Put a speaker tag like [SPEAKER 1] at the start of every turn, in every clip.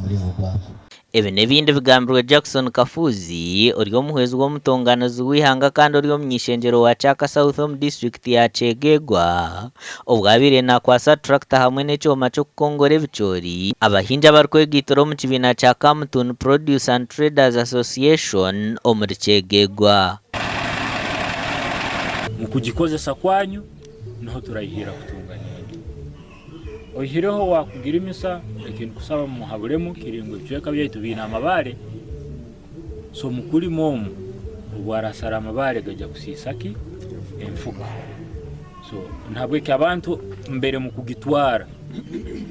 [SPEAKER 1] muringo gwabo.
[SPEAKER 2] Ebi n'ebindi bigambirwe Jackson Kafuuzi, ori omuhwezi w'omutonganizi w'eihanga kandi ori omuny'eishengyero wa Kyaka South omu disiturikiti ya Kyegegwa obu abaire nakwatsa turakita hamwe n'ekyoma ky'okukongora ebicoori abahingi abarikwegaitira omu kibiina kya Kamutun Produce and Traders Association omuri Kyegegwa.
[SPEAKER 3] Mukugikozesa kwanyu niho turayihira kutunga n'endi. Oihireho waakugirimisa, eki ndikusaba mumuhaburemu kiri ngu ebicweka byaitu biine amabaare, so omu kurima omu obu arasara amabaare gaija kusiisa ki? Enfuka. So nahabweki abantu mbere mukugitwara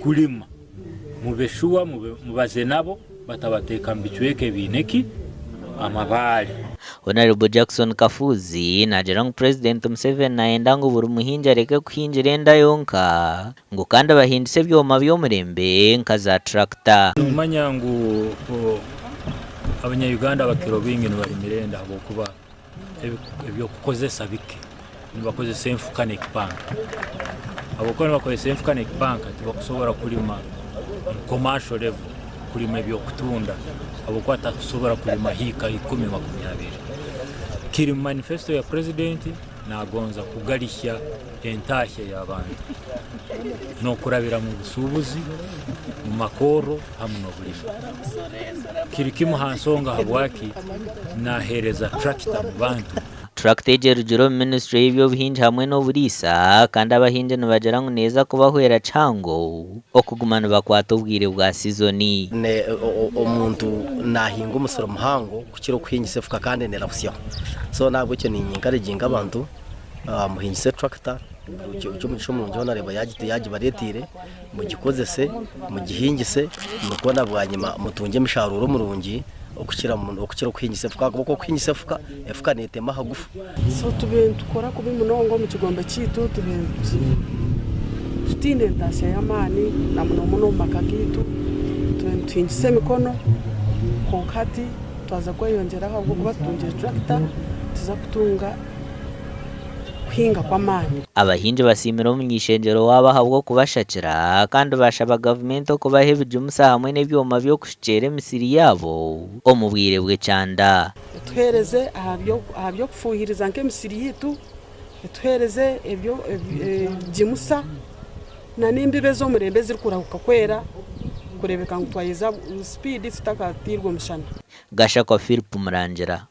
[SPEAKER 3] kurima mube shuwa mubaze nabo batabateeka mu bicweka ebiine ki? Amabaare.
[SPEAKER 2] Honarebo Jackson Kafuuzi naagira ngu Purezidenti Museveni nayenda ngu buri muhingi areke kuhingira enda yonka ngu kandi bahingise ebyoma by'omurembe nka za turakita.
[SPEAKER 3] Nomanya ngu abanya Uganda abakira obwingi nibarimira enda ahabw'okuba eby'okukozesa bike. Nibakozesa enfuka n'ekipanka. Ahabw'okuba nibakozesa enfuka n'ekipanka tibakusobora kulima omu commercial level kulima eby'okutunda ahabw'okuba takusobora kulima hiika ikumi 20. Kiri mu manifesto ya purezidenti nagonza kugarihya entahya y'abantu n'okurabira mu busuubuzi, mu makorro hamu n'obulimi. Kiri kimu ha nsonga habwaki naheereza turakita mu bantu.
[SPEAKER 2] Turakita egi erugire omu minisiture y'eby'obuhingi hamwe n'oburiisa kandi abahingi nibagira ngu neeza kubahwera kihango okuguma nibakwata obwire bwa sizoni.
[SPEAKER 4] Omuntu nahinga omusiri muhango kukira okuhingisa efuka kandi nerahusyaho. So nahabwekyo ninyenkareginga abantu muhingise turakita eky'omugisha omurungi hoona reeba yagibareteire mugikozese mugihingise nikwo na bwanyima mutungye emisharuuro murungi okukira okukira okuhingisa efuka ahakuba okuhingisa efuka, efuka netema ahagufu.
[SPEAKER 5] So tubaire nitukora kubi munonga omu kigombe kyaitu, tubaire tutaine entaasya y'amaani na muno muno omu maka gaitu, tubaire nituhingisa emikono kwonka hati twaza kweyongyeraho ahabw'okuba tutungire turakita nituza kutunga kuhinga kw'amaani.
[SPEAKER 2] Abahingi basiimire omuny'eishengyero waabo ahabw'okubashakira kandi baashaba gavumenti okubaha ebigimusa hamwe n'ebyoma by'okushukyera emisiri yaabo omu bwire bw'ekyanda.
[SPEAKER 5] Etuheereze aha by'okufuuhiriza nk'emisiri yaitu, etuheereze ebigimusa n'embibo ez'omurembe ezirikurahuka kwera kureebeka ngu twayeza sipiidi tutakateirwe omushana.
[SPEAKER 2] Gashakwa Philip Murangira.